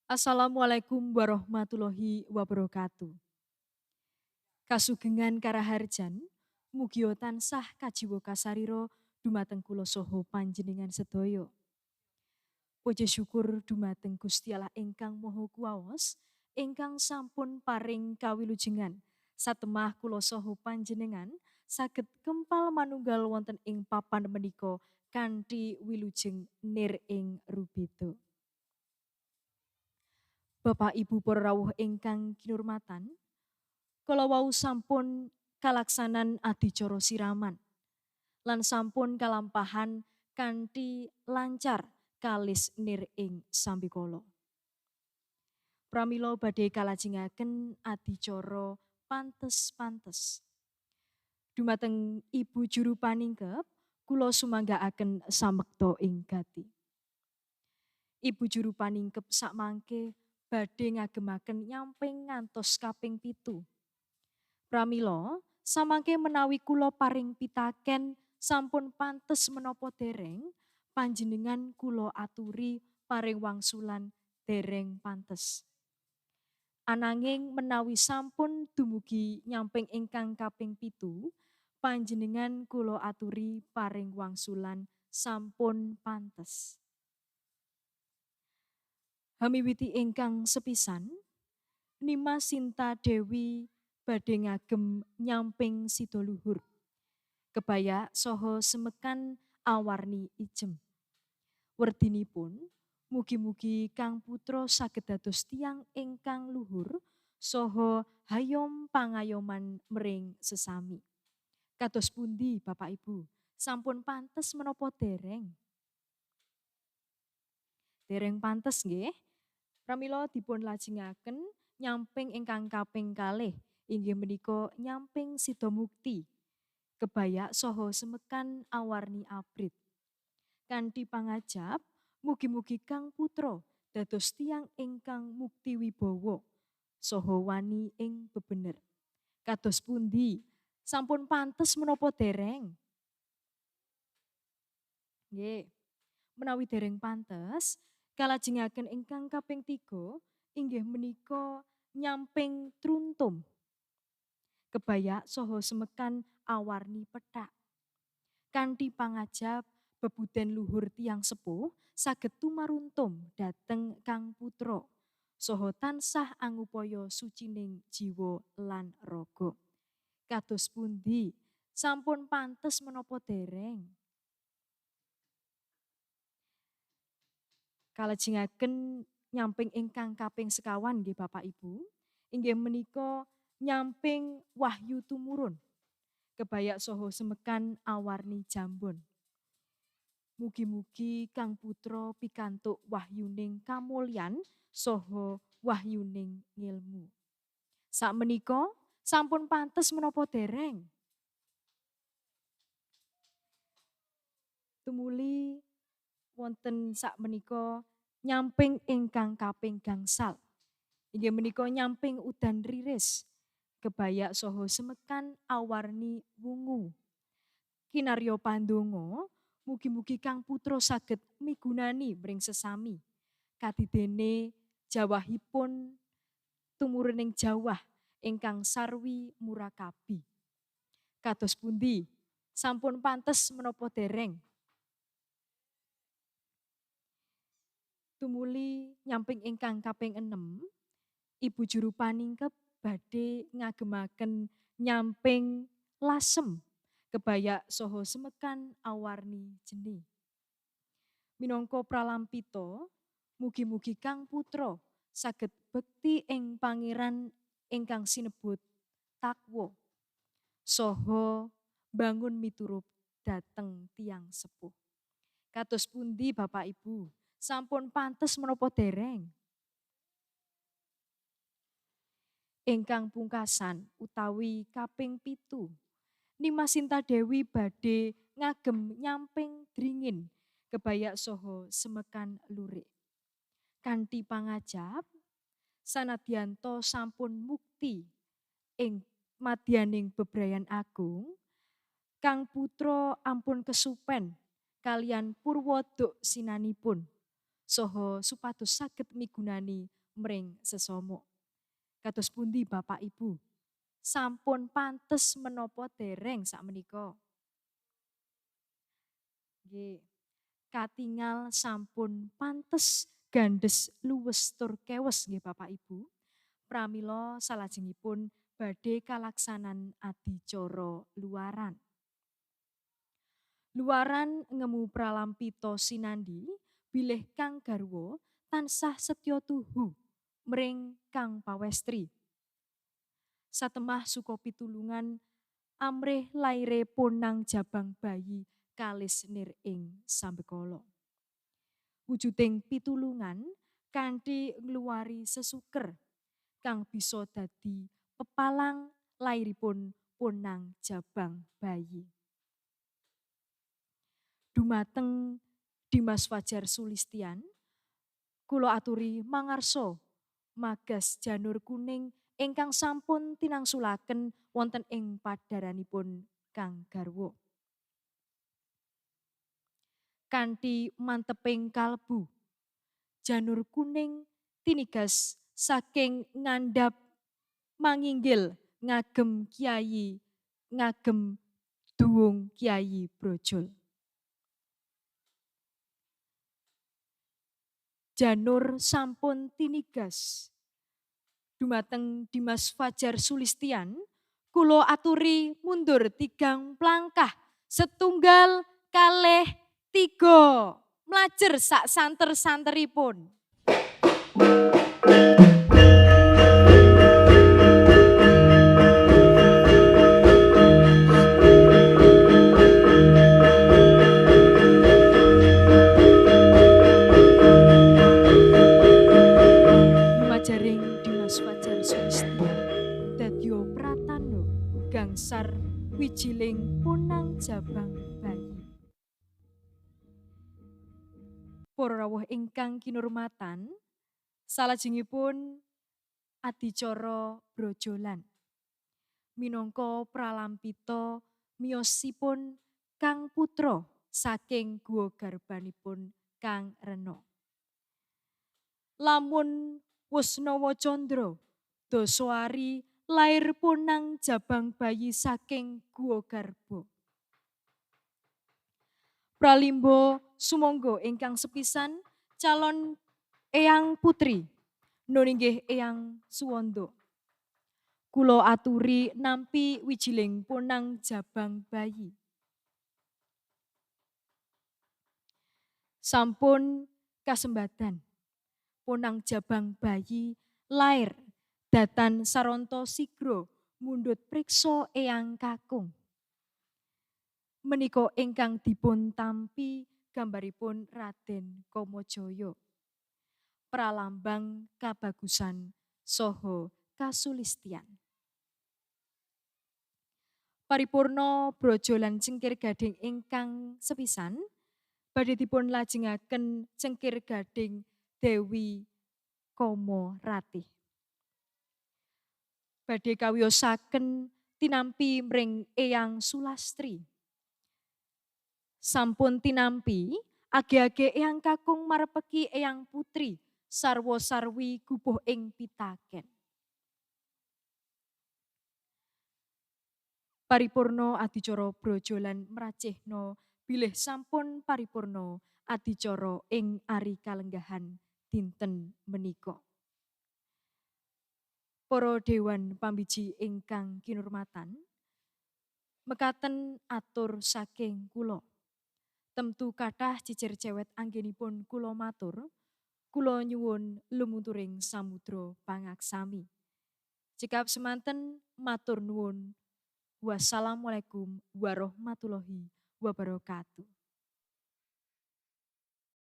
Assalamualaikum warahmatullahi wabarakatuh. Kasugengan karaharjan, mugia tansah kajiwa kasarira dumateng kula saha panjenengan sedaya. Puji syukur dumateng Gusti Allah ingkang Maha Kuwaos, ingkang sampun paring kawilujengan satemah kula saha panjenengan saged kempal manunggal wonten ing papan menika kanthi wilujeng nir ing rubeda. Bapak Ibu para rawuh ingkang kinurmatan, kala wau sampun kalaksanan adicara siraman lan sampun kalampahan kanthi lancar kalis nir ing sambikala. Pramila badhe kalajengaken adicara pantes-pantes. Dumateng Ibu juru paningkep, kula sumanggaaken samekta ing gati. Ibu juru paningkep sakmangke badhe ngagemaken nyamping ngantos kaping 7. Pramila samangke menawi kula paring pitaken sampun pantes menapa dereng, panjenengan kula aturi paring wangsulan dereng pantes. Ananging menawi sampun dumugi nyamping ingkang kaping 7, panjenengan kula aturi paring wangsulan sampun pantes. Hamiwiti ingkang sepisan, Nima Sinta Dewi badhe ngagem nyamping sida luhur. Kebaya saha semekan awarni ijem. Werdinipun, mugi-mugi Kang Putra saged dados tiyang ingkang luhur saha hayom pangayoman mring sesami. Kados pundi Bapak Ibu, sampun pantes menapa dereng? Dereng pantes nggih. Pramila dipun lajengaken nyamping ingkang kaping kalih, inggih menika nyamping sida mukti. Kebaya saha semekan awarni abrit. Kanthi pangajap, mugi-mugi Kang Putra dados tiyang ingkang mukti wibawa saha wani ing bebener. Kados pundi? Sampun pantes menapa dereng? Nggih. Menawi dereng pantes, kalajengaken ingkang kaping 3 inggih menika nyamping truntum. Kebaya saha semekan awarni pethak. Kanthi pangajap bebuden luhur tiyang sepuh saged tumaruntum dhateng Kang Putra saha tansah angupaya sucining jiwa lan raga. Kados pundi? Sampun pantes menapa dereng? Kalajengaken nyamping ingkang kaping sekawan nggih Bapak Ibu, inggih menika nyamping wahyu tumurun. Kebaya saha semekan awarni jambon. Mugi-mugi Kang Putra pikantuk wahyuning kamulyan saha wahyuning ngilmu. Sakmenika sampun pantes menapa dereng? Tumuli wonten sakmenika nyamping ingkang kaping gangsal. Inggih menika nyamping udan riris. Kebaya saha semekan awarni wungu. Kinarya pandonga, mugi-mugi Kang Putra saged migunani mring sesami. Kadidene jawahipun tumuruning jawah ingkang sarwi murakabi. Kados pundi? Sampun pantes menapa dereng? Tumuli nyamping ingkang kaping 6, Ibu juru paningkep badhe ngagemaken nyamping lasem kebaya saha semekan awarni jeni. Minangka pralampita, mugi-mugi Kang Putra saged bekti ing pangeran ingkang sinebut takwa saha bangun miturut dhateng tiyang sepuh. Kados pundi Bapak Ibu, sampun pantes menapa dereng? Ingkang pungkasan utawi kaping 7, Nima Sinta Dewi badhe ngagem nyamping dringin kebaya saha semekan lurik. Kanthi pangajap, sanadyanto sampun mukti ing madyaning bebrayan agung, Kang Putra ampun kesupen kalian purwaduk sinanipun. Saha supados saged migunani mring sesama. Kados pundi Bapak Ibu? Sampun pantes menapa dereng sakmenika? Nggih. Katingal sampun pantes gandhes luwes tur kewes nggih Bapak Ibu. Pramila salajengipun badhe kalaksanan adicara luaran. Luaran ngemu pralampita sinandhi bilih kang garwa tansah setya tuhu mring kang pawestri. Satemah suka pitulungan amrih laire ponang jabang bayi kalis nir ing sambekala. Wujuding pitulungan kanthi ngluwari sesuker kang bisa dadi pepalang lairipun ponang jabang bayi. Dumateng Dimas Fajar Sulistian, kula aturi mangarsa magas janur kuning ingkang sampun tinangsulaken wonten ing padharanipun kang garwa. Kanthi manteping kalbu, janur kuning tinigas saking ngandhap manginggil ngagem kiai ngagem duwung Kiai Brojol. Janur sampun tinigas dumateng Dimas Fajar Sulistian, kula aturi mundur tigang plangkah setunggal kalih tiga mlajer sak santer-santeripun. Lumajaring Dimas Fajar Sulistian dadya pratandha gangsar wijiling ponang jabang bayi. Para rawuh ingkang kinurmatan, salajengipun adicara brojolan minangka pralampita miyosipun Kang Putra saking guwa garbanipun Kang Rena. Lamun Wusnawa Candra dasari lair ponang jabang bayi saking guwa garba. Pralimba sumangga ingkang sepisan calon eyang putri nun inggih Eyang Suwanda. Kula aturi nampi wijiling ponang jabang bayi. Sampun kasembadan ponang jabang bayi lair datan saronto sigra mundhut priksa eyang kakung. Menika ingkang dipun tampi gambaripun Raden Kamajaya. Pralambang kabagusan saha kasulistian. Paripurna brojolan cengkir gading ingkang sepisan badhe dipun lajengaken cengkir gading Dewi Kama Ratih. Badhe kawiyosaken tinampi mring Eyang Sulastri. Sampun tinampi, age-age eyang kakung marepeki eyang putri, sarwa sarwi gubuh ing pitaken. Paripurna adicara brojolan mracihna bilih sampun paripurna adicara ing ari kalenggahan dinten menika. Para dewan pambiji ingkang kinurmatan, mekaten atur saking kula. Temtu kathah cicir cewet anggenipun kula matur, kula nyuwun lumunturing samudra pangaksami. Cekap semanten matur nuwun. Wassalamualaikum warahmatullahi wabarakatuh.